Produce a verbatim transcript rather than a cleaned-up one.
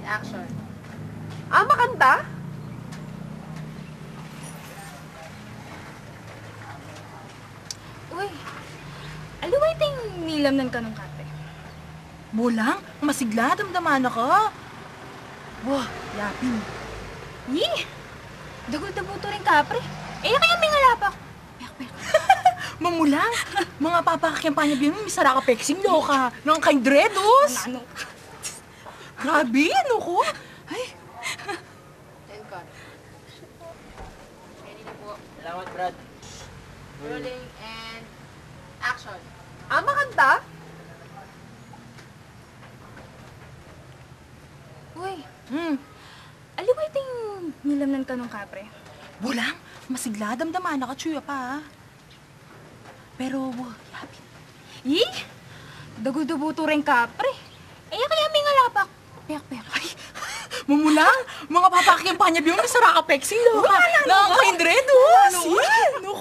Action. Ah, makanta? Uy, aliwa ita ing nilamnan kanung kapre. Mulang, masigla, damdaman na ka. Wah, yapin. Yi! Dagul-dabutu ring kapre. E ya kaya mingalapak. Pek, pek. Mamulang, mangapapa ka keng panyabie mu, misara ka peksing, loka. Nang kaindredos. Nanu? Grabe, no ko? Ay. End cut. Ready na po. Salamat, Brad. Rolling and action. Ah, makanta? Uy. Hmm. Aliwa ita ing nilamnan kanung kapre. Mulang, masigla, damdaman na ka, tsuya pa, ah. Pero, wa, yapin. Yi! Dagul-dabutu ring kapre. E ya kaya mingalapak. Pek, pek. Ay, mamulang, mangapapa ka keng panyabie mu, misara ka peksing, loka. Nang kaindredos. Nanu?